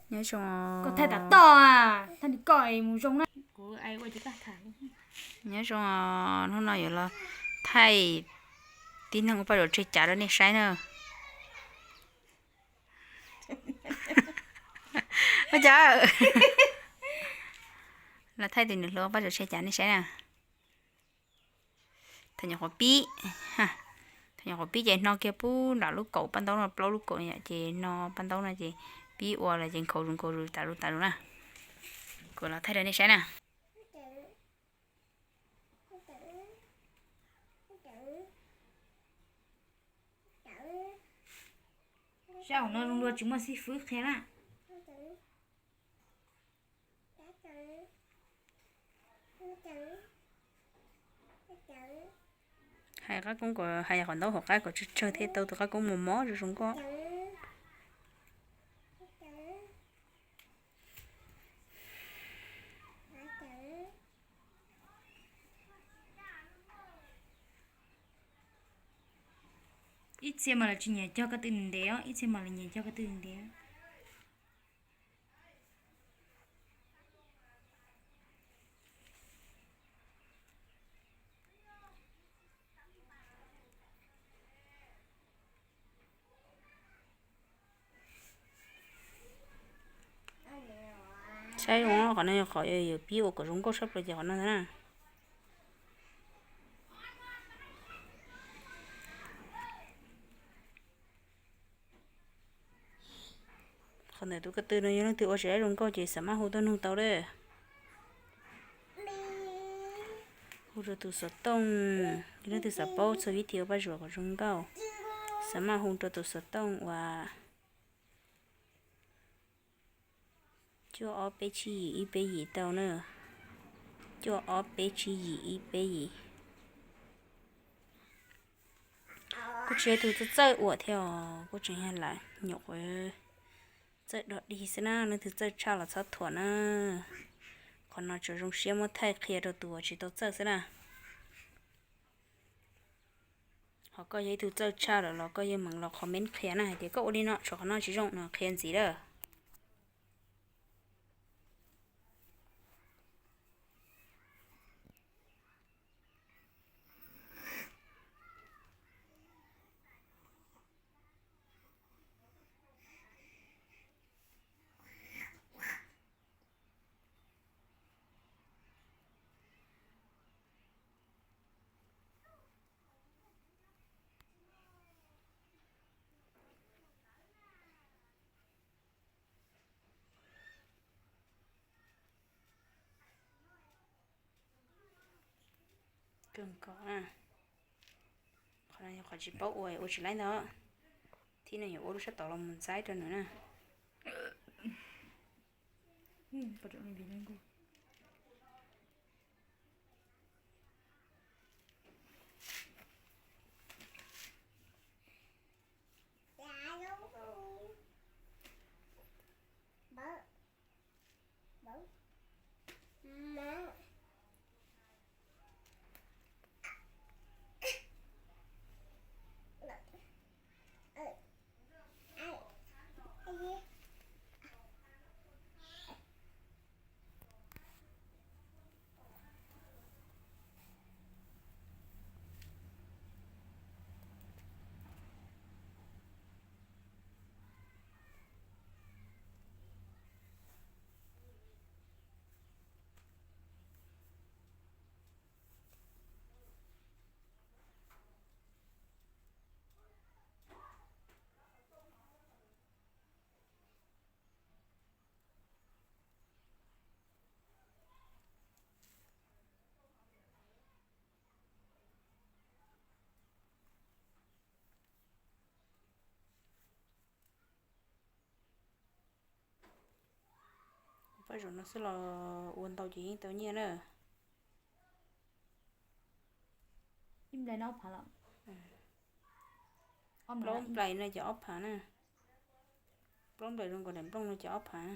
Nyob zoo, koj thaij tas toj a, thaij li koj mus zoo na. Nyob zoo, hnub no yuav los thaij tib neeg ua paj zaum tseg cav rau nej saib na. Ua cas los thaij tus niam hluas ua paj zaum tseg cav nej saib na. Thaum nyuam qhuav pib, thaum nyuam qhuav pib ces hno kiag pub nram lub kaum paj ntaub no, plaub lub kaum yom, ces hno paj ntaub no ces pib ua los ces nkhaus zus nkhaus zus tas zus tas zus na. Kuv los thaij rau nej saib na. Saib hauv no zoo dua tsis muaj xib fwb qhia na. Hais qab koob kom hais qhov ntaub hauv qab kom tsawg tsawg thiaj tau tus qab koob mos mos zoo zoo nkauj. Ib txhia mas lawv tsis nyiam cog ko tw ntev os, ib txhia mas lawv nyiam cog ko tw ntev. Saib zoo, qhov no yog qhov yuav pib ua kom zoo nkauj tshaj plaws ces qhov no ntag na. Qhov ntawm tus ko tw no yog leej twg ua tsis zoo nkauj ces xav maj hu tuaj nug tau lawm. Hu rau tus xov tooj, yog leej twg xav paub txog vib thim ua paj zaum kom zoo nkauj, xav maj hu rau tus xov tooj uas cuaj ob peb tsib yim ib peb yim tau na. Cuaj ob peb tsib yim ib peb yim. Kuj tsis yog tus txawj txawj ua thiab os, kuj tseem yog lam nyuam qhuav txawj dog dig xwb na, leej twg txawj tshaj los txhob thuam na. Qhov no tsuas zoo siab muab thaij qhia rau tus uas tsis tau txawj xwb na. Ho koj yog ib tug txawj tshaj lawm los koj yeej meem los comment qhia na hais tias koj ua li no tshuav qhov no tsis zoo no qhia ntxiv lawm. Kawg nkaus na. Qhov no yog qhov tsis paub ua, ua tsis laib ntag. Thib no yuav ua lub sab tod los mus ntxaib rau nws na. Paj zaum no xwb los ua ntau ces yeej tau nyiaj na. Plaub nplais no ces ob phav na. Plaub nplais zoo nkaus daim nplooj no ces ob phav.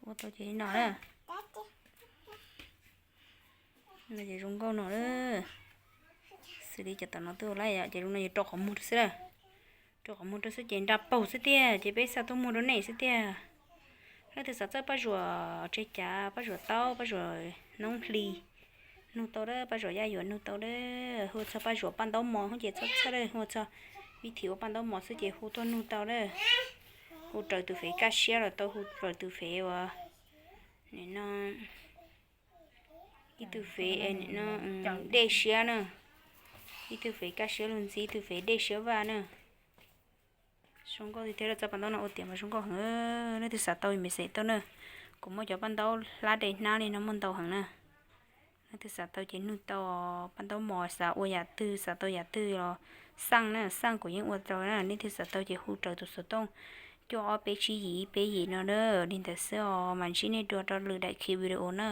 Ua tau ces li no na. No ces zoo nkauj no lawm. Xws li cov tom no twb ua lawm ces zoo no yuav rau qhov muag rau xwb lawm. Rau qhov muag rau xwb ces nra paug xwb tiag ces peb xa tuaj muag rau nej xwb tiag. Leej twg xav txawj paj zuam tsev cav, paj zuam taub, paj zuam noob hli, nug tau lawm, paj zuam yaj yuam nug tau lawm. Hu txog paj zuam paj ntaub mos ces txhob txhawj lawm, hu txog vib thim ua paj ntaub mos xwb ces hu tuaj nug tau lawm. Hu raws tus fev kaj siab los tau, hu raws tus fev uas nim no ib tug fev nim no dej siab na, ib tug fev kaj siab lug ntxiv, ib tug fev dej siab vaj na. Zoo nkauj tiag tiag, lawv txoj paj ntaub no ua tiav mas zoo nkauj heev. Leej twg xav tau message tau na, kuv muaj cov paj ntaub hlab dej hnab li no muaj ntau heev na. Leej twg xav tau ces nug tau. Paj ntaub mos xav ua yam twg, xav tau yam twg los xaj na, xaj kuv yeej ua tau na. Leej twg xav tau ces hu raws tus xov tooj cuaj ob peb tsib yim ib peb yim no na. Li ntawd xwb os, mam ntsib nej dua rau lwm daim clip video na.